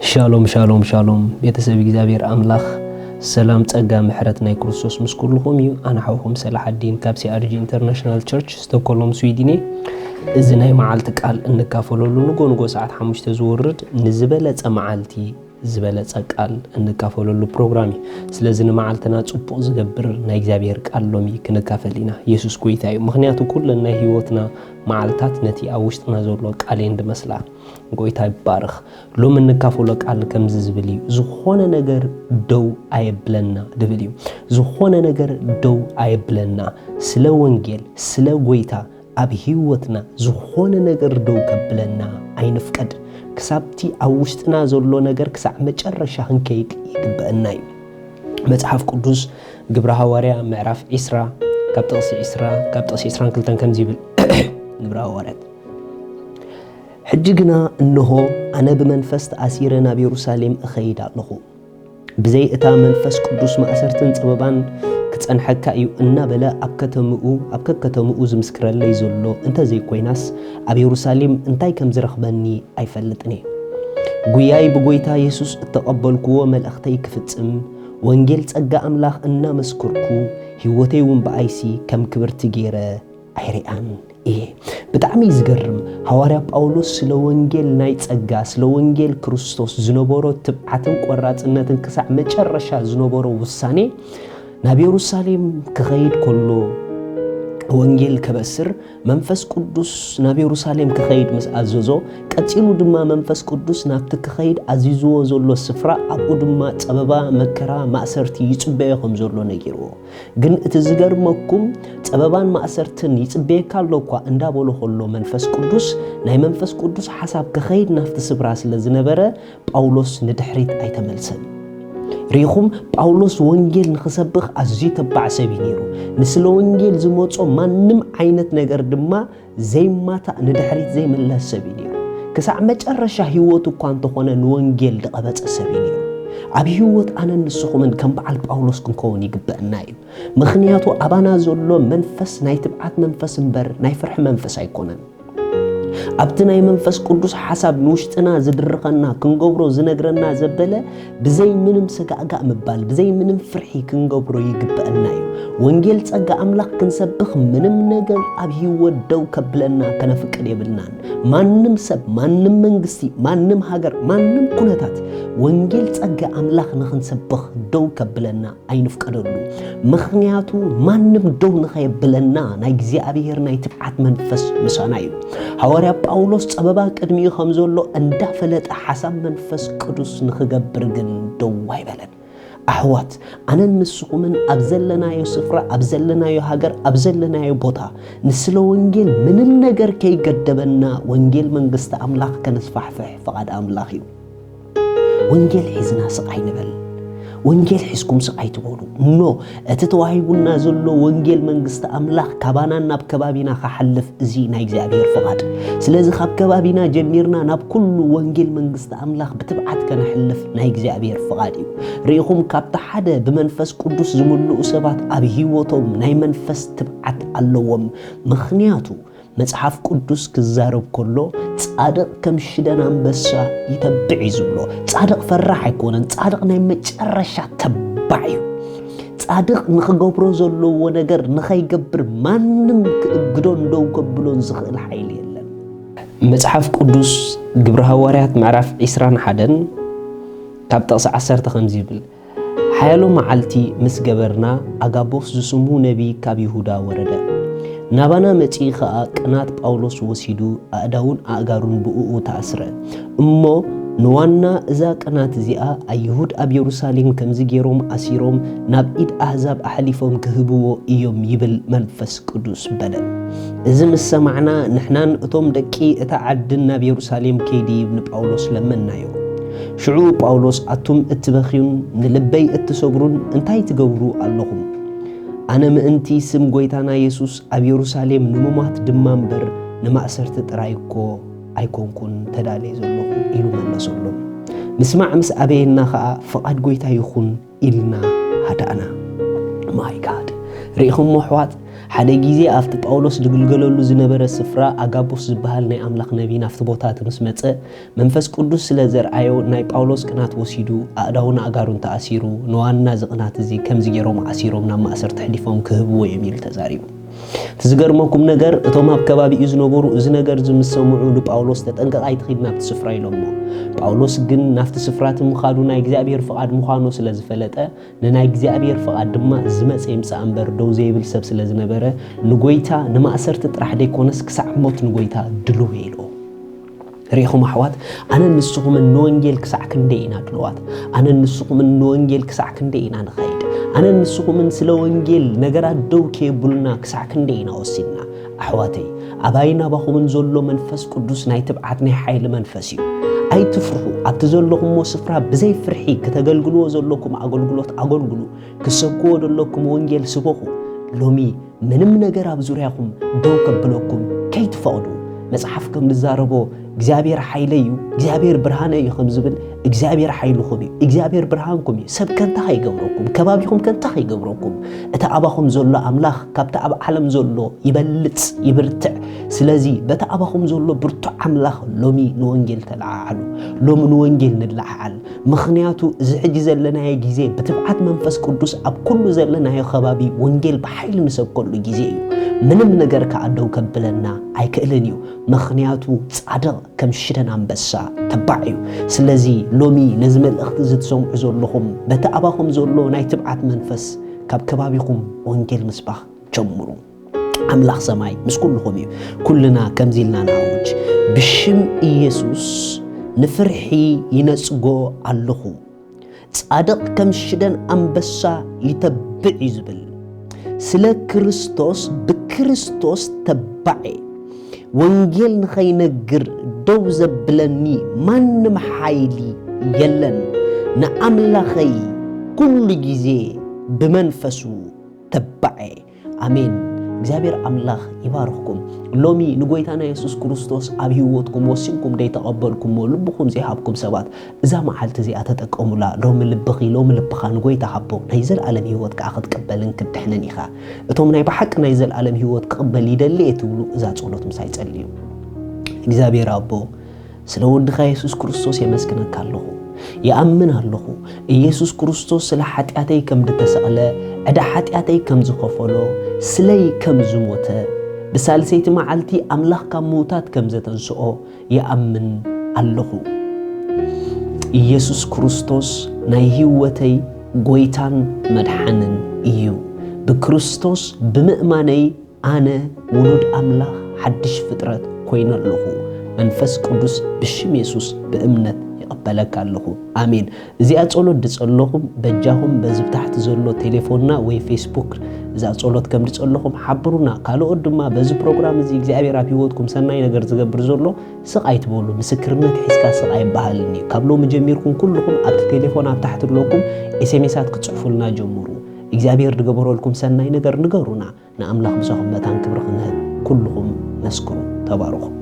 ሻሎም ሻሎም ሻሎም፣ ቤተሰብ እግዚኣብሔር ኣምላኽ ሰላም፣ ጸጋ፣ ምሕረት ናይ ክርስቶስ ምስ ኩልኹም እዩ። ኣነ ሓውኹም ሰላሓዲን ካብ ሲኣርጂ ኢንተርናሽናል ቸርች ስቶኮሎም ስዊድን እየ። እዚ ናይ መዓልቲ ቃል እንካፈለሉ ንጎ ንጎ ሰዓት ሓሙሽተ ዝወርድ ንዝበለጸ መዓልቲ ዝበለጸ ቃል እንካፈለሉ ፕሮግራም እዩ። ስለዚ ንመዓልትና ጽቡቕ ዝገብር ናይ እግዚኣብሔር ቃል ሎሚ ክንካፈል ኢና። የሱስ ጎይታ እዩ። ምኽንያቱ ኩለን ናይ ህይወትና መዓልታት ነቲ ኣብ ውሽጥና ዘሎ ቃል እየን ድመስላ። ጎይታ ይባረኽ። ሎሚ እንካፈሎ ቃል ከምዚ ዝብል እዩ፣ ዝኾነ ነገር ደው ኣየብለና ድብል እዩ። ዝኾነ ነገር ደው ኣየብለና። ስለ ወንጌል፣ ስለ ጎይታ ኣብ ህይወትና ዝኾነ ነገር ደው ከብለና ኣይንፍቀድ። ክሳብቲ ኣብ ውሽጥና ዘሎ ነገር ክሳዕ መጨረሻ ክንከይድ ይግበአና እዩ። መጽሓፍ ቅዱስ ግብረ ሃዋርያ ምዕራፍ ዒስራ ካብ ጥቕሲ ዒስራ ካብ ጥቕሲ ዒስራን ክልተን ከምዚ ይብል። ግብረ ሃዋርያት ሕጂ ግና እንሆ ኣነ ብመንፈስ ተኣሲረ ናብ የሩሳሌም እኸይድ ኣለኹ። ብዘይ እታ መንፈስ ቅዱስ ማእሰርትን ጸበባን ክጸንሐካ እዩ እናበለ ኣብ ከተምኡ ኣብ ከከተምኡ ዝምስክረለይ ዘሎ እንተዘይኮይናስ ኣብ የሩሳሌም እንታይ ከም ዝረኽበኒ ኣይፈልጥን እየ። ጉያይ ብጎይታ የሱስ እተቐበልክዎ መልእኽተይ ክፍጽም ወንጌል ጸጋ ኣምላኽ እናመስከርኩ ህይወተይ እውን ብኣይሲ ከም ክብርቲ ገይረ ኣይሪኣን እየ። ብጣዕሚ እዩ ዝገርም። ሃዋርያ ጳውሎስ ስለ ወንጌል ናይ ጸጋ፣ ስለ ወንጌል ክርስቶስ ዝነበሮ ትብዓትን ቆራጽነትን ክሳዕ መጨረሻ ዝነበሮ ውሳኔ ናብ የሩሳሌም ክኸይድ ከሎ ወንጌል ከበስር መንፈስ ቅዱስ ናብ የሩሳሌም ክኸይድ ምስ ኣዘዞ፣ ቀጺሉ ድማ መንፈስ ቅዱስ ናብቲ ክኸይድ ኣዚዝዎ ዘሎ ስፍራ ኣብኡ ድማ ጸበባ፣ መከራ፣ ማእሰርቲ ይጽበዮ ከም ዘሎ ነጊርዎ። ግን እቲ ዝገርመኩም ጸበባን ማእሰርትን ይጽበየካ ኣሎ እኳ እንዳበሎ ከሎ መንፈስ ቅዱስ ናይ መንፈስ ቅዱስ ሓሳብ ክኸይድ ናብቲ ስፍራ ስለ ዝነበረ ጳውሎስ ንድሕሪት ኣይተመልሰን። ርኢኹም ጳውሎስ ወንጌል ንኽሰብኽ ኣዝዩ ተባዕ ሰብ እዩ ነይሩ። ንስለ ወንጌል ዝመጾ ማንም ዓይነት ነገር ድማ ዘይማታእ ንድሕሪት ዘይምለስ ሰብ እዩ ነይሩ። ክሳዕ መጨረሻ ህይወቱ እኳ እንተኾነ ንወንጌል ዝቐበጸ ሰብ እዩ ነይሩ። ኣብ ህይወት ኣነን ንስኹምን ከም በዓል ጳውሎስ ክንከውን ይግበአና እዩ። ምኽንያቱ ኣባና ዘሎ መንፈስ ናይ ትብዓት መንፈስ እምበር ናይ ፍርሒ መንፈስ ኣይኮነን። ኣብቲ ናይ መንፈስ ቅዱስ ሓሳብ ንውሽጥና ዝድርኸና ክንገብሮ ዝነግረና ዘበለ ብዘይ ምንም ሰጋእጋእ ምባል ብዘይ ምንም ፍርሒ ክንገብሮ ይግበአና እዩ። ወንጌል ጸጋ ኣምላኽ ክንሰብኽ ምንም ነገር ኣብ ህይወት ደው ከብለና ከነፍቅድ የብልናን። ማንም ሰብ፣ ማንም መንግስቲ፣ ማንም ሃገር፣ ማንም ኩነታት ወንጌል ጸጋ ኣምላኽ ንኽንሰብኽ ደው ከብለና ኣይንፍቀደሉ። ምኽንያቱ ማንም ደው ንኸየብለና ናይ እግዚኣብሔር ናይ ትብዓት መንፈስ ምሳና እዩ። ሃዋርያ ጳውሎስ ጸበባ ቅድሚኡ ከም ዘሎ እንዳፈለጠ ሓሳብ መንፈስ ቅዱስ ንኽገብር ግን ደው ኣይበለን። ኣሕዋት፣ ኣነን ንስኹምን ኣብ ዘለናዮ ስፍራ፣ ኣብ ዘለናዮ ሃገር፣ ኣብ ዘለናዮ ቦታ ንስለ ወንጌል ምንም ነገር ከይገደበና ወንጌል መንግስቲ ኣምላኽ ከነስፋሕፍሕ ፍቓድ ኣምላኽ እዩ። ወንጌል ሒዝና ስቕ ኣይንበል። ወንጌል ሒዝኩም ስቕ ኣይትበሉ። ኖ፣ እቲ ተዋሂቡና ዘሎ ወንጌል መንግስቲ ኣምላኽ ካባናን ናብ ከባቢና ክሓልፍ እዚ ናይ እግዚኣብሔር ፍቓድ። ስለዚ ካብ ከባቢና ጀሚርና ናብ ኩሉ ወንጌል መንግስቲ ኣምላኽ ብትብዓት ከነሕልፍ ናይ እግዚኣብሔር ፍቓድ እዩ። ርኢኹም፣ ካብቲ ሓደ ብመንፈስ ቅዱስ ዝምልኡ ሰባት ኣብ ህይወቶም ናይ መንፈስ ትብዓት ኣለዎም። ምኽንያቱ መጽሓፍ ቅዱስ ክዛረብ ከሎ፣ "ጻድቕ ከም ሽደን ኣንበሳ ይተብዕ" እዩ ዝብሎ። ጻድቕ ፈራሕ ኣይኮነን። ጻድቕ ናይ መጨረሻ ተባዕ እዩ። ጻድቕ ንኽገብሮ ዘለዎ ነገር ንኸይገብር ማንም ክእግዶን ደው ከብሎን ዝኽእል ሓይሊ የለን። መጽሓፍ ቅዱስ ግብረ ሃዋርያት ምዕራፍ ዒስራን ሓደን ካብ ጥቕሲ ዓሰርተ ከምዚ ይብል፣ ሓያሎ መዓልቲ ምስ ገበርና፣ ኣጋቦስ ዝስሙ ነቢይ ካብ ይሁዳ ወረደ። ናባና መጺኡ ኸኣ ቅናት ጳውሎስ ወሲዱ፣ ኣእዳዉን ኣእጋሩን ብእኡ ተኣስረ። እሞ ንዋና እዛ ቅናት እዚኣ ኣይሁድ ኣብ የሩሳሌም ከምዚ ገይሮም ኣሲሮም ናብ ኢድ ኣህዛብ ኣሕሊፎም ክህብዎ እዮም ይብል መንፈስ ቅዱስ በለ። እዚ ምስ ሰማዕና፣ ንሕናን እቶም ደቂ እታ ዓድን ናብ የሩሳሌም ከይድይብ ንጳውሎስ ለመንናዮ። ሽዑ ጳውሎስ፣ ኣቱም እትበኽዩን ንልበይ እትሰብሩን እንታይ ትገብሩ ኣለኹም? ኣነ ምእንቲ ስም ጐይታና የሱስ ኣብ የሩሳሌም ንምሟት ድማ እምበር ንማእሰርቲ ጥራይ እኮ ኣይኮንኩን ተዳልየ ዘለኹ ኢሉ መለሰሎም። ምስማዕ ምስ ኣበየና ኸኣ ፍቓድ ጐይታ ይኹን ኢልና ሃዳእና። ማይ ጋድ! ርኢኹሞ ኣሕዋት፣ ሓደ ግዜ ኣብቲ ጳውሎስ ዝግልገለሉ ዝነበረ ስፍራ ኣጋቡስ ዝበሃል ናይ ኣምላኽ ነቢይ ናብቲ ቦታ እቲ ምስ መጸ፣ መንፈስ ቅዱስ ስለ ዘርኣዮ ናይ ጳውሎስ ቅናት ወሲዱ ኣእዳውን ኣእጋሩን ተኣሲሩ፣ ንዋና እዚ ቅናት እዚ ከምዚ ገይሮም ዓሲሮም ናብ ማእሰርቲ ኣሕሊፎም ክህብዎ እዮም ኢሉ ተዛሪቡ። እቲ ዝገርመኩም ነገር፣ እቶም ኣብ ከባቢኡ ዝነበሩ እዚ ነገር እዚ ምስ ሰምዑ ንጳውሎስ፣ "ተጠንቀቕ፣ ኣይትኺድ ናብቲ ስፍራ" ኢሎሞ። ጳውሎስ ግን ናብቲ ስፍራ እቲ ምኻዱ ናይ እግዚኣብሔር ፍቓድ ምዃኑ ስለ ዝፈለጠ፣ ንናይ እግዚኣብሔር ፍቓድ ድማ ዝመጸ ይምጻእ እምበር ደው ዘይብል ሰብ ስለ ዝነበረ፣ ንጎይታ ንማእሰርቲ ጥራሕ ደይኮነስ ክሳዕ ሞት ንጎይታ ድልው ኢሉ። ርኢኹም ኣሕዋት፣ ኣነን ንስኹምን ንወንጌል ክሳዕ ክንደይ ኢና ድልዋት? ኣነን ንስኹምን ንወንጌል ክሳዕ ክንደይ ኢና ንኸይድ? ኣነን ንስኹምን ስለ ወንጌል ነገራት ደው ከየብሉና ክሳዕ ክንደይ ኢና ወሲንና? ኣሕዋተይ፣ ኣባይን ኣባኹምን ዘሎ መንፈስ ቅዱስ ናይ ትብዓት ናይ ሓይሊ መንፈስ እዩ። ኣይትፍርሑ። ኣብቲ ዘለኹምዎ ስፍራ ብዘይ ፍርሒ ክተገልግልዎ ዘለኩም ኣገልግሎት ኣገልግሉ። ክሰብክዎ ዘለኩም ወንጌል ስበኹ። ሎሚ ምንም ነገር ኣብ ዙርያኹም ደው ከብለኩም ከይትፈቕዱ። መጽሓፍ ከም ዝዛረቦ፣ "እግዚኣብሔር ሓይለይ እዩ፣ እግዚኣብሔር ብርሃነይ እዩ" ከም ዝብል፣ እግዚኣብሔር ሓይልኹም እዩ፣ እግዚኣብሔር ብርሃንኩም እዩ። ሰብ ከንታ ከይገብረኩም፣ ከባቢኹም ከንታ ከይገብረኩም፣ እቲ ኣባኹም ዘሎ ኣምላኽ ካብቲ ኣብ ዓለም ዘሎ ይበልጽ፣ ይብርትዕ። ስለዚ በቲ ኣባኹም ዘሎ ብርቱዕ ኣምላኽ ሎሚ ንወንጌል ተለዓዓሉ። ሎሚ ንወንጌል ንለዓዓል። ምኽንያቱ እዚ ሕጂ ዘለናዮ ግዜ ብትብዓት መንፈስ ቅዱስ ኣብ ኩሉ ዘለናዮ ከባቢ ወንጌል ብሓይሊ ንሰብከሉ ግዜ እዩ። ምንም ነገር ከኣ ደው ከብለና ኣይክእልን እዩ። ምኽንያቱ ጻድቕ ከም ሽደን ኣንበሳ ተባዕ እዩ። ስለዚ ሎሚ ነዚ መልእኽቲ እዚ ትሰምዑ ዘለኹም፣ በቲ ኣባኹም ዘሎ ናይ ትብዓት መንፈስ ካብ ከባቢኹም ወንጌል ምስባኽ ጀምሩ። ኣምላኽ ሰማይ ምስ ኩልኹም እዩ። ኩልና ከምዚ ኢልና ንኣውጅ፣ "ብሽም ኢየሱስ ንፍርሒ ይነጽጎ ኣለኹ። ጻድቕ ከም ሽደን ኣንበሳ ይተብዕ እዩ" ዝብል፣ ስለ ክርስቶስ፣ ብክርስቶስ ተባዕ እየ። ወንጌል ንኸይነግር ደው ዘብለኒ ማንም ሓይሊ የለን። ንኣምላኸይ ኩሉ ግዜ ብመንፈሱ ተባዕ እየ። ኣሜን። እግዚኣብሔር ኣምላኽ ይባርኽኩም። ሎሚ ንጎይታና የሱስ ክርስቶስ ኣብ ህይወትኩም ወሲንኩም ደይተቐበልኩሞ፣ ልብኹም ዘይሃብኩም ሰባት፣ እዛ መዓልቲ እዚኣ ተጠቀሙላ። ሎሚ ልብኺ፣ ሎሚ ልብኻ ንጎይታ ሃቦ። ናይ ዘለኣለም ህይወት ከኣ ክትቅበልን ክትድሕንን ኢኻ። እቶም ናይ ብሓቂ ናይ ዘለኣለም ህይወት ክቕበል ይደሊ እየ ትብሉ፣ እዛ ጸሎት ምሳይ ጸልዩ። እግዚኣብሔር ኣቦ፣ ስለ ወድኻ የሱስ ክርስቶስ የመስግነካ ኣለኹ። ይኣምን ኣለኹ፣ ኢየሱስ ክርስቶስ ስለ ሓጢኣተይ ከም ዝተሰቕለ፣ ዕዳ ሓጢኣተይ ከም ዝኸፈሎ፣ ስለይ ከም ዝሞተ፣ ብሳልሰይቲ መዓልቲ ኣምላኽ ካብ ምዉታት ከም ዘተንስኦ ይኣምን ኣለኹ። ኢየሱስ ክርስቶስ ናይ ህይወተይ ጎይታን መድሓንን እዩ። ብክርስቶስ ብምእማነይ ኣነ ውሉድ ኣምላኽ ሓድሽ ፍጥረት ኮይነ ኣለኹ። መንፈስ ቅዱስ ብሽም የሱስ ብእምነት ይቐበለካ ኣለኹ። ኣሜን። እዚኣ ጸሎት ድጸለኹም፣ በጃኹም በዚ ብታሕቲ ዘሎ ቴሌፎንና ወይ ፌስቡክ እዛ ጸሎት ከም ድጸለኹም ሓብሩና። ካልኦት ድማ በዚ ፕሮግራም እዚ እግዚኣብሔር ኣብ ህይወትኩም ሰናይ ነገር ዝገብር ዘሎ ስቕ ኣይትበሉ። ምስክርነት ሒዝካ ስቕ ኣይበሃልን እዩ። ካብ ሎሚ ጀሚርኩም ኩልኹም ኣብቲ ቴሌፎን ኣብ ታሕቲ ኣለኩም ኤስኤምኤሳት ክጽሕፉልና ጀምሩ። እግዚኣብሔር ዝገበረልኩም ሰናይ ነገር ንገሩና። ንኣምላኽ ምሳኹም መታን ክብሪ ክንህብ ኩልኹም መስክሩ። ተባረኹ።